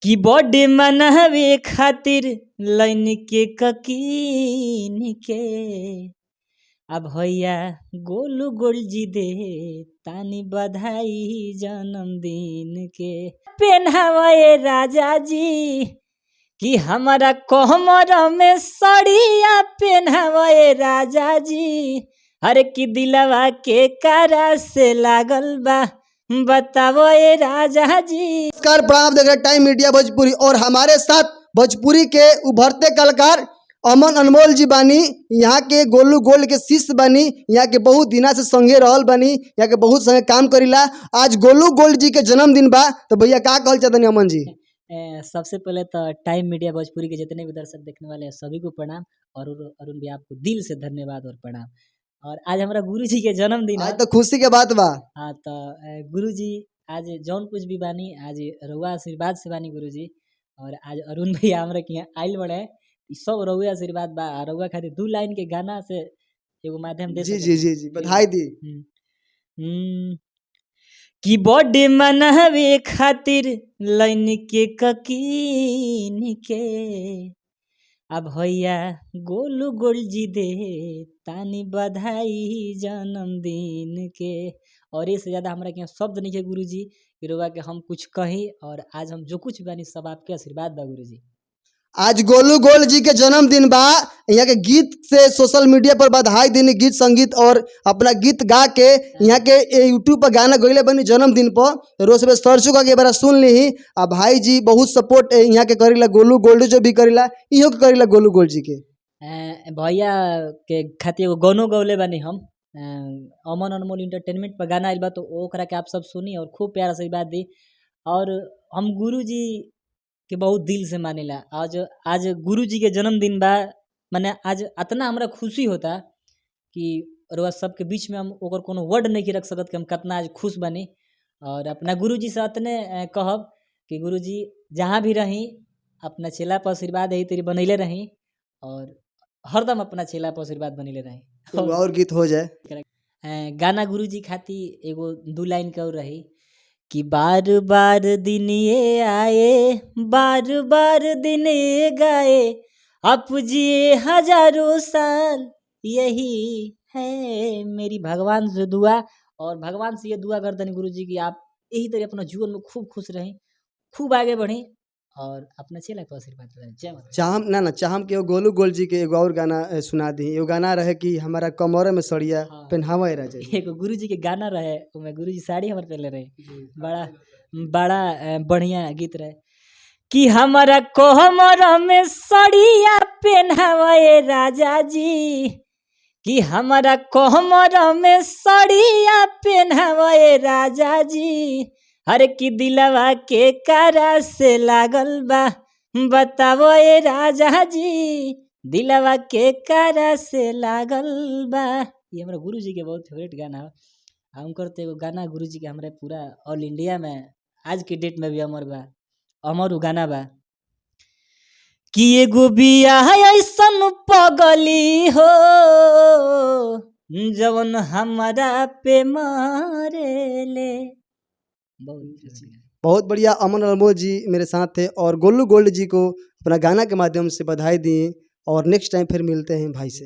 कि बर्थडे मनावे खातिर लाइन के ककीन के अब भैया गोलू गोल जी दे तानी बधाई जन्मदिन के। पेन्हावे राजा जी कि हमारा कोहमर में सड़िया पेन्हावे राजा जी। अरे कि दिलवा के कारा से लागल बा, बतावो ए राजा जी। नमस्कार, प्रणाम। देख रहे हैं टाइम मीडिया भोजपुरी और हमारे साथ भोजपुरी के उभरते कलाकार अमन अनमोल जी बानी। यहाँ के गोलू गोल्ड के शिष्य बानी। यहाँ के बहुत दिना से संगे रहल बानी, यहाँ के बहुत संगे काम करीला। आज गोलू गोल्ड जी के जन्मदिन बा, तो भैया, का कहल चाहतनी अमन जी? सबसे पहले तो टाइम मीडिया भोजपुरी के जितने भी दर्शक देखने वाले हैं, सभी को प्रणाम और अरुण भी, आपको दिल से धन्यवाद और प्रणाम। और आज हमारा गुरु जी के जन्मदिन है। आज तो खुशी के बात बा। हाँ, तो गुरु जी आज जौन कुछ भी बानी, आज रउआ आशीर्वाद से बानी गुरु जी। और आज अरुण भैया हमरा के यहाँ आइल बड़े, ई सब रउआ आशीर्वाद बा। आ रउआ खातिर दू लाइन के गाना से एगो माध्यम दे सके। जी, बधाई दी। कि बर्थडे मनावे खातिर लाइन के ककीन के अब भैया गोलू गोल जी दे तानी बधाई जन्मदिन के। और इससे ज़्यादा हमरा के यहाँ शब्द नहीं है गुरु जी कि रउआ के हम कुछ कही। और आज हम जो कुछ बानी, सब आपके आशीर्वाद बा गुरु जी। आज गोलू गोल्ड जी के जन्मदिन बा। यहाँ के गीत से सोशल मीडिया पर बधाई देनी, गीत संगीत और अपना गीत गा के यहाँ के यूट्यूब पर गाना गईले बनी जन्मदिन पर। तो रोज सुबह सर्च करके एक बार सुन ली। आ भाई जी बहुत सपोर्ट यहाँ के करीला, गोलू गोल्ड जो भी करीला, इहो के करीला गोलू गोल्ड जी के। भैया के खातिर एगो गानो गौले बानी हम। अमन अनमोल इंटरटेनमेंट पर गाना आइल बा, तो ओकरा के आप सब सुनी और खूब प्यार आशीर्वाद दी। और हम गुरु जी के बहुत दिल से मानिला। आज आज गुरु जी के जन्मदिन बा, माने आज इतना हमरा खुशी होता कि रउआ सबके बीच में हम ओकर कोनो वर्ड नहीं रख सकत कि हम कितना आज खुश बानी। और अपना गुरु जी से अतने कहब कि गुरु जी जहाँ भी रही, अपना चेला पर आशीर्वाद यही तेरी बनैले रही और हरदम अपना चेला पर आशीर्वाद बनैले रही। एगो और गीत हो जाए। गाना गुरु जी खातिर एगो दू लाइन के और रही कि बार बार दिन ये आए, बार बार दिन ये गाए, आप जिए हजारों साल, यही है मेरी भगवान से दुआ। और भगवान से ये दुआ कर देनी गुरु जी की आप यही तरह अपना जीवन में खूब खुश रहें, खूब आगे बढ़ें और अपना चेला को आशीर्वाद दें। जय माता दी। चाहम ना ना चाहम के एगो गोलू गोल्ड जी के एगो और गाना सुना दी। एगो गाना रहे कि हमारा कमर में सड़िया पहनावा राजा जी। एगो गुरु जी के गाना रहे, ओमे गुरु जी साड़ी हमर पहनले रहे। बड़ा बड़ा बढ़िया गीत रहे कि हमारा कोहमर में सड़िया पहनावे राजा जी, कि हमारा कोहमर में सड़िया पहनावे राजा जी। हर की दिलवा के कारा से लागल बा, बतावो ए राजा जी, दिलवा के कारा से लागल बा। ये हमारा गुरु जी के बहुत फेवरेट गाना है। आ उनकर तो एगो गाना गुरु जी के हमारे पूरा ऑल इंडिया में आज के डेट में भी अमर बा, अमर उ गाना बा कि एगो बिया ऐसन पगली हो जवन हमारा पे मारेले। बहुत अच्छी। बहुत बढ़िया। अमन अनमोल जी मेरे साथ थे और गोलू गोल्ड जी को अपना गाना के माध्यम से बधाई दिए और नेक्स्ट टाइम फिर मिलते हैं भाई से।